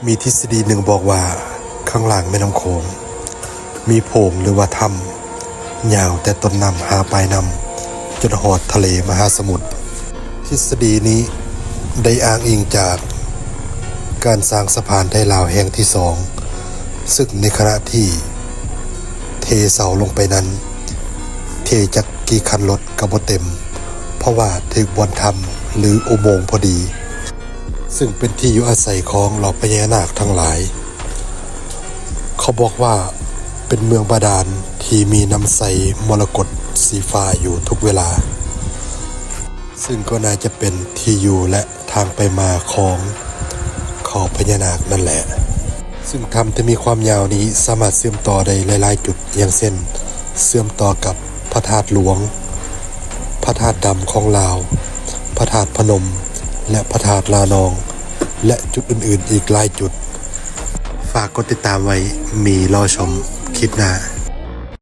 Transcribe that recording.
ມີທິດສະດີໜຶ່ງບອກວ່າ ຂ້າງລ່າງແມ່ນ້ຳໂຂງ ມີໂພງ ຫຼືວ່າຖ້ຳ ຍາວແຕ່ຕົ້ນນ້ຳຫາປາຍນ້ຳ ຈົນຮອດທະເລມະຫາສະໝຸດ. ທິດສະດີນີ້ໄດ້ອ້າງອີງຈາກການສ້າງສະພານໄທລາວແຫ່ງທີສອງ ຊຶ່ງໃນຂະນະທີ່ເທເສົາລົງໄປນັ້ນ ເທຈັກກີ່ຄັນລົດກໍບໍ່ເຕັມ ເພາະວ່າຖືກບ່ອນຖ້ຳ ຫຼື ອຸໂມງພໍດີ ຊຶ່ງເປັນທີ່ຢູ່ອາໄສຂອງເຫຼົ່າພະຍານາກທັງຫຼາຍ. ເຂົາບອກວ່າເປັນເມືອງບາດານທີ່ມີນ້ຳໃສມໍລະກົດສີຟ້າຢູ່ທຸກເວລາ, ຊຶ່ງກໍໜ້າຈະເປັນທີ່ຢູ່ ແລະ ທາງໄປມາຂອງເຜົ່າພະຍານາກນັ້ນແຫຼະ. ຊຶ່ງຖ້ຳທີ່ມີຄວາມຍາວນີ້ສາມາດເຊື່ອມຕໍ່ໄດ້ຫຼາຍໆຈຸດ, ຢ່າງເຊັ່ນ ເຊື່ອມຕໍ່ກັບພະທາດຫຼວງ, ພະທາດດຳຂອງລາວ, ພະທາດພະນົມ ແລະ ພະທາດລານອງ ແລະ ຈຸດອື່ນໆອີກຫຼາຍຈຸດ. ຝາກກົດຕິດຕາມໄວ້, ມີລໍຊົມຄລິບໜ້າ.